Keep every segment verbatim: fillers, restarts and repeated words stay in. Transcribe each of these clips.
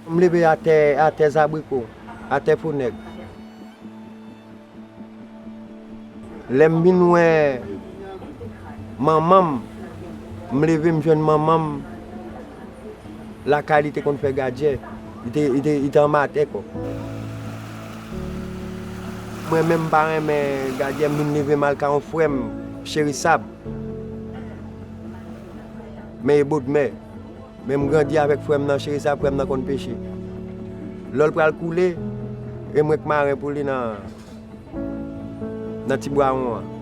M leve atè, atè Zabriko, atè Fonèg. Lè m vin wè manman m, m leve m jwenn manman m lakay li te konn fè gadyè. Li te, li te, li te anmatè kò. Mwen menm m pa renmen gadyè, m vin leve m al ka yon frè m, Cheri Sab. Men e Bodmè. Men m grandi avèk frè m nan, Cheri Sab, frè m nan konn peche. Lò l pral koule, e mwen k maren pou li nan, nan ti bwawon an.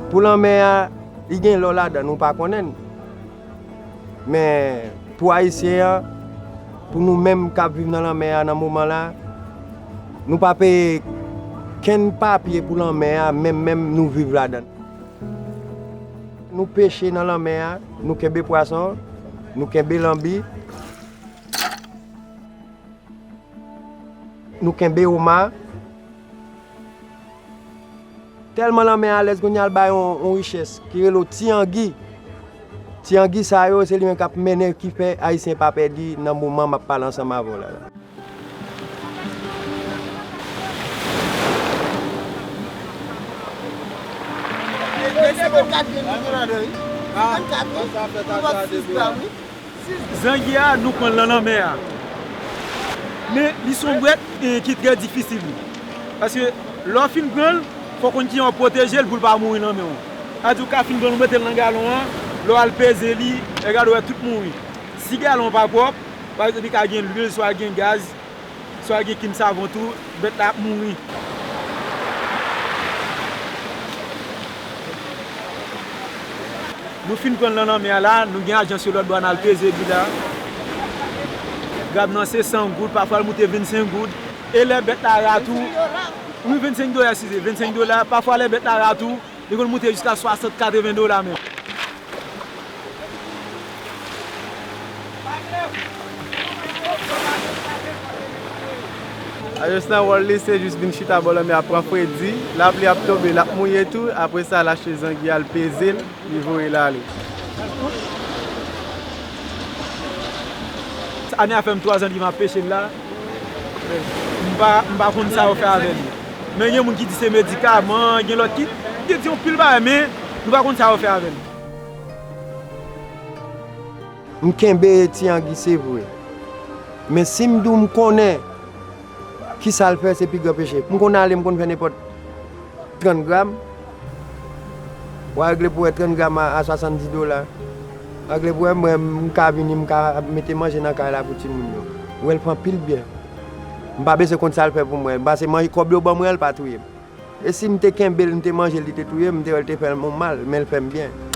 Pou lanmè a, li gen lò ladan, nou pa konnen l. Men, pou Ayisyen an, pou nou menm k ap viv nan lanmè a nan moman la, nou pa peye kenn papye pou lanmè a, menm, menm nou viv ladan l. Nou peche nan lanmè a, nou kenbe pwason, nou kenbe lanbi, nou kenbe oma. Tèlman lanmè a alèz, kounye a l bay yon, yon richès ki rele w ti angi. Ti angi sa yo, se li menm k ap mennen, ki fè Ayisyen pa pèdi nan moman m ap pale ansanm avè w la, la. Zangi a, nou pran l nan lanmè a. Men li se yon bwèt, e, ki trè difisil, wi. Paske lè w fin pran l, fò w konn kijan w pwoteje l pou l pa mouri nan men w. Sa di w ka fin pran l, ou mete l nan galon an, lè w al peze li, e gade w wè tout mouri. Si galon an pa pwòp, pa egzanp, li ka gen lwil, swa l gen gaz, swa gen kim savon tou, bèt la ap mouri. Nou fin pran l nan lanmè a la, nou gen ajans yo lòt bò a, n al peze li la. Grab nan se san goud, pafwa l moute vennsenk goud. E lè bèt la ra tou, wi, vennsenk dola, eskize, vennsenk dola, pafwa lè bèt la ra tou, li konn moute jiska swasant, katreven dola menm. Ajans lan, wòl li se jis vin chita bò lanmè a, pran fredi, lapli ap tonbe, l ap mouye tou, apre sa l achte zangi a, l peze l, li voye l ale. Ane a fè m twa zan depi m ap peche l la. M pa, m pa konn sa yo fè avè li. Men gen moun ki di se medikaman, gen lòt ki, ki di yon pil bagay, men nou pa konn sa yo fè avè l. M kenbe ti angi, se vre. Men si m di w m konnen kisa l fè, se pi gran peche. M konn ale, m konn fè nenpòt trant gram. W a regle pou wè trant gram a, a swasanndiz dola. W a regle pou wè, mwen, m ka vini, m ka mete manje nan kay la pou timoun yo. W wè l fè anpil byen. M pa bezwen konn sa l fè pou mwen. M pase manje, kòb yo ban mwen an, l pa touye m. E si m te kenbe l, m te manje l, li te touye m, m te wè l te fè m yon mal, men l fè m byen.